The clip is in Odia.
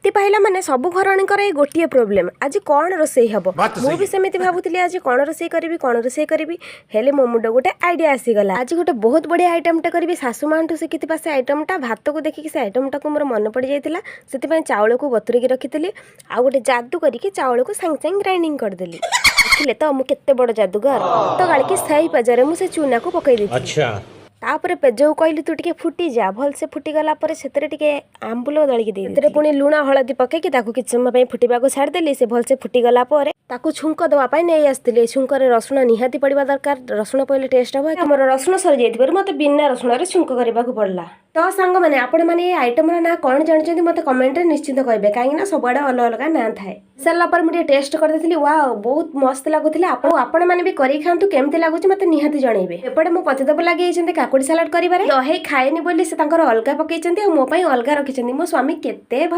ରାତି ପାହିଲା ମାନେ ସବୁ ଘରଣୀଙ୍କର ଏଇ ଗୋଟିଏ ପ୍ରୋବ୍ଲେମ୍, ଆଜି କ'ଣ ରୋଷେଇ ହେବ? ମୁଁ ବି ସେମିତି ଭାବୁଥିଲି, ଆଜି କ'ଣ ରୋଷେଇ କରିବି, କ'ଣ ରୋଷେଇ କରିବି। ହେଲେ ମୋ ମୁଣ୍ଡ ଗୋଟେ ଆଇଡ଼ିଆ ଆସିଗଲା। ଆଜି ଗୋଟେ ବହୁତ ବଢ଼ିଆ ଆଇଟମ୍ଟେ କରିବି। ଶାଶୁ ମାଆଠୁ ଶିଖିଥିବା ସେ ଆଇଟମ୍ଟା, ଭାତକୁ ଦେଖିକି ସେ ଆଇଟମ୍ଟାକୁ ମୋର ମନେ ପଡ଼ିଯାଇଥିଲା। ସେଥିପାଇଁ ଚାଉଳକୁ ବତୁରେଇକି ରଖିଥିଲି ଆଉ ଗୋଟେ ଯାଦୁ କରିକି ଚାଉଳକୁ ସାଙ୍ଗେ ସାଙ୍ଗେ ଗ୍ରାଇଣ୍ଡିଙ୍ଗ କରିଦେଲି। ଦେଖିଲେ ତ, ମୁଁ କେତେ ବଡ଼ ଯାଦୁଗର? ଭାତ ଗାଳିକି ସେଇ ପେଜରେ ମୁଁ ସେ ଚୁନାକୁ ପକେଇ ଦେଇଥିଲି। ତାପରେ ପେଜକୁ କହିଲି, ତୁ ଟିକେ ଫୁଟିଯା ଭଲସେ। ଫୁଟିଗଲା ପରେ ସେଥିରେ ଟିକେ ଆମ୍ବୁଲ ଦଳିକି ଦେଇ, ସେଥିରେ ପୁଣି ଲୁଣ ହଳଦୀ ପକେଇକି ତାକୁ କିଛି ସମୟ ପାଇଁ ଫୁଟିବାକୁ ଛାଡ଼ିଦେଲି। ସେ ଭଲସେ ଫୁଟିଗଲା ପରେ ତାକୁ ଛୁଙ୍କ ଦେବା ପାଇଁ ନେଇ ଆସିଥିଲି। ଛୁଙ୍କରେ ରସୁଣ ନିହାତି ପଡ଼ିବା ଦରକାର। ରସୁଣ ପଡ଼ିଲେ ଟେଷ୍ଟ ହେବ। ଆମର ରସୁଣ ସରିଯାଇଥିବାରୁ ମୋତେ ବିନା ରସୁଣରେ ଛୁଙ୍କ କରିବାକୁ ପଡ଼ିଲା। ତ ସାଙ୍ଗମାନେ, ଆପଣମାନେ ଏଇ ଆଇଟମର ନାଁ କ'ଣ ଜାଣିଛନ୍ତି, ମୋତେ କମେଣ୍ଟରେ ନିଶ୍ଚିତ କହିବେ, କାହିଁକିନା ସବୁଆଡ଼େ ଅଲଗା ଅଲଗା ନାଁ ଥାଏ। ସାରିଲା ପରେ ମୁଁ ଟିକେ ଟେଷ୍ଟ କରିଦେଇଥିଲି। ୱାଓ, ବହୁତ ମସ୍ତ ଲାଗୁଥିଲା। ଆପଣମାନେ ବି କରିକି ଖାଆନ୍ତୁ, କେମିତି ଲାଗୁଛି ମୋତେ ନିହାତି ଜଣେଇବେ। ଏପଟେ ମୋ ପତିଦେବ ଲାଗିଯାଇଛନ୍ତି କାକୁଡ଼ି ସାଲାଡ଼ କରିବାରେ। ଦହି ଖାଏନି ବୋଲି ସେ ତାଙ୍କର ଅଲଗା ପକେଇଛନ୍ତି ଆଉ ମୋ ପାଇଁ ଅଲଗା ରଖିଛନ୍ତି। ମୋ ସ୍ୱାମୀ କେତେ ଭଲ।